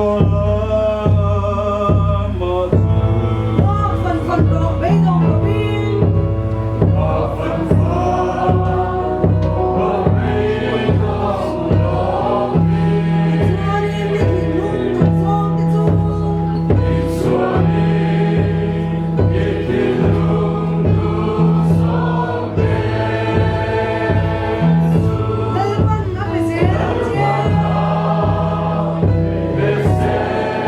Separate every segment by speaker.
Speaker 1: Amah chu.
Speaker 2: Nghak fan fan rawh beidawng lovin.
Speaker 1: Nghak fan fan rawh beidawng lovin.
Speaker 2: Tichuanin mi thinlung duhzawng te chu.
Speaker 1: Tichuanin mi thinlung duhzawng te chu.
Speaker 2: Lalpan a pe zel ang che.
Speaker 1: Lalpan a pe zel.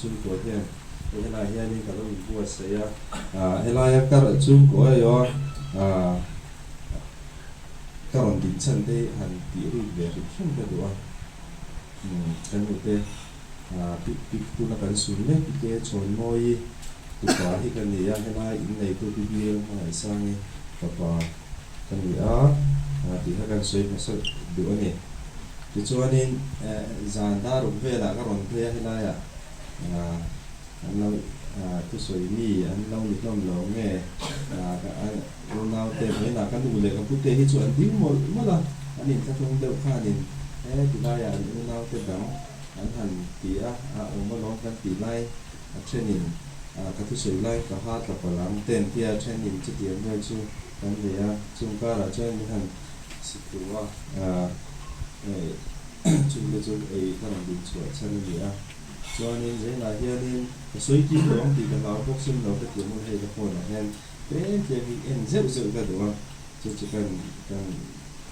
Speaker 3: chhungkua hian hei helaiah hianin ka lo inbuatsaih a, helaia ka chhungkua erawh ka rawn din chhan te hi han tih rik ve hrim hrim ka duh a, ka nu te pi tuna kan sun mek pi te Chhawnmawi tupa hi ka ni a, helai inneitu pi Bial Hmangaihsangi fapa ka ni a tih kha kan sawi hmasa duh a ni. Tichuanin zan dar ruk velah ka rawn phei a helaiah an lo thusawi mi an lo ni hlawm lo nge unaute vawiinah ka nu leh ka pute hi chu an ding mawlh mawlh a, an inthlahrung deuh khanin he tilaiah an unaute dang an han ti a, a awm alawm kan tih lai a thenin ka thusawi lai ka ha tla palh ang ten tia thenin chutiang vel chu kan nei a, chung karah chuan min han Siklu a, chungte chu ei ka rawn din chhuah chhan a ni a. Chuanin Zainah hianin ka sawi kim lo ang tih ka hlau bawk sim lo ka ti hmun hei ka phone ah hian tlem tlem hi en zeuh zeuh ka duh a, chu chu kan kan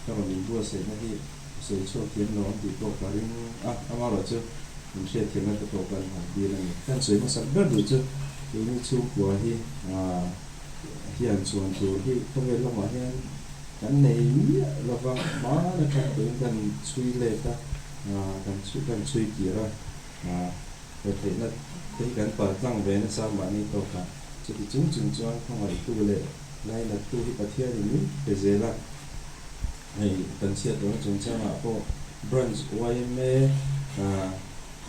Speaker 3: ka rawn inbuatsaihna hi ka sawi chhuak thiam lo ang tih pawh ka ring a, amaherawhchu min hriatthiamna te pawh kan han dil a ni. Kan sawi hmasak ber duh chu keini chhungkua hi hian chuan tur hi khawvel lamah hian Kan nei miah lova, hmaan atang pawhin kan chhui let a, kan chhui kan chhui kir a, retheihna te hi kan pal tlang ve nasa mahni tawkah. Chuti chung chung chuan khawngaihtu leh lainattu hi Pathianin min pe zel a, hei kan chhiat tawhna chungchangah pawh Branch yma,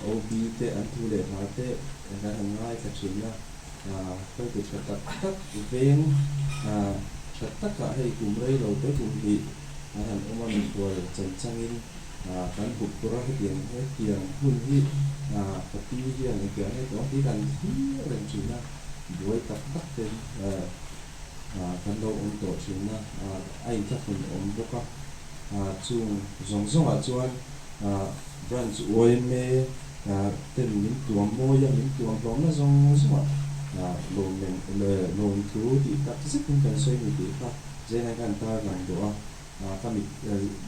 Speaker 3: OB te an thu leh hla te kan han ngaithla thin a. Hruaitu tha tak tak veng tha takah hei kum rei lo te kum hnih an han awm a, mikhual chan changin kan hup tur a, hetiang hetiang hun hi ka pi hian engtiang nge tawng tih kan thlir reng thin a, buai tak tak ten kan lo awm tawh thin a, a inthlahrun awm bawk a, chung zawng zawngah chuan Branch yma ten min tuam mawi a, min tuam hlawmna zawng zawngah lawmmen lawmthu tih tak zetin kan sawi ni tih kha Zainai khan tar lang duh a, ka mit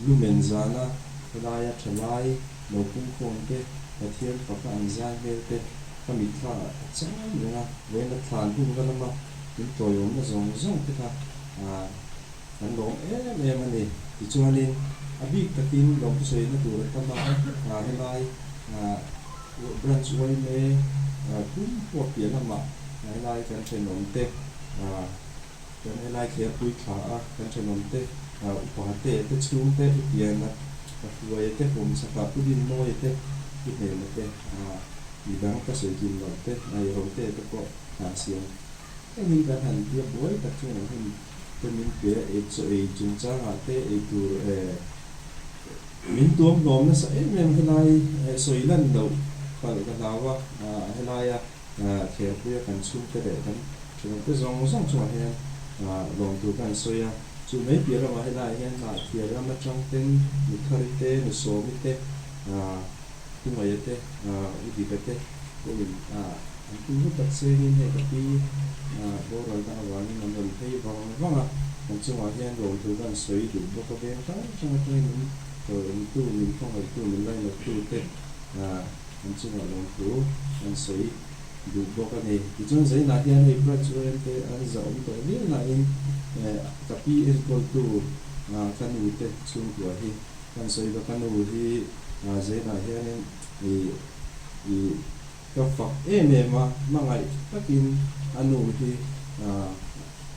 Speaker 3: lumen zana helaia thalai lo pungkhawm te, Pathian faka an zai hmel te ka mitthla a chang reng a, vawiina thlan hun va lama min tawiawmna zawng zawng te kha Kan lawm em em a ni. Tichuanin, a bik takin lawmthu sawina tur a tam a, helai Branch yma pum huap piah lamah helai kan thenawmte, kan helai thlerpui thla a kan thenawmte upa te te chhungte u piana ka hruaia te kum chhakah pu Dinmawia te pu Hnena te midang ka sawi kim loh te Ngaihrote te pawh hna siam Hengin kan han tia buai tak chuan an hun te min pe a, ei chaw ei chungchangah te ei tur eh min tuam hlawm nasa em em helai eh sawi lan loh palh ka hlau a, helaia thlerpuia kan chhungte leh kan thenawmte zawng zawng chungah hian lawm tur kan sawi a, chu mai piah lamah helaiah hian hnahthliar ram atang ten Nuthari te, Nusawmi te, Tungaia te, U Dika te pawhin an tum hlu tak sengin hei ka pi boralna avangin an rawn phei vang vang a, kan chungah hian lawmthu kan sawi duh bawk a, veng hrang hrang atangin min tawiawmtu, min khawngaihtu, min lainattu te an chungah lawmthu kan sawi duh bawk a ni. Tichuan Zainah hian hei Branch YM te an zahawm tawh viau nain ka pi enkawltu ka nu te chhungkua hi Kan sawi ka ka nu hi Zainah hianin i i ka fak em em a, hmangaih takin a nu hi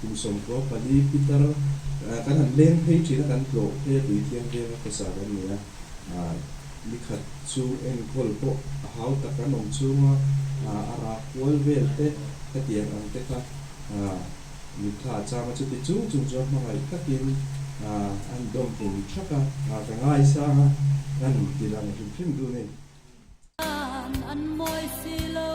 Speaker 3: kum 14 pitar kan han leng phei thin a, kan tlawh phei a tui thiang veng a khawsa kan ni a, nikhat chu enkawl pawh a hau tak an awm chhunga a rak kual vel te hetiang ang te kha Mitthla a chang a, chuti chung chung chuan hmangaih takin an dawm tum thak a, ka ngaisang a, kan ti lang hrim hrim duh a ni.
Speaker 4: An mawi si lo.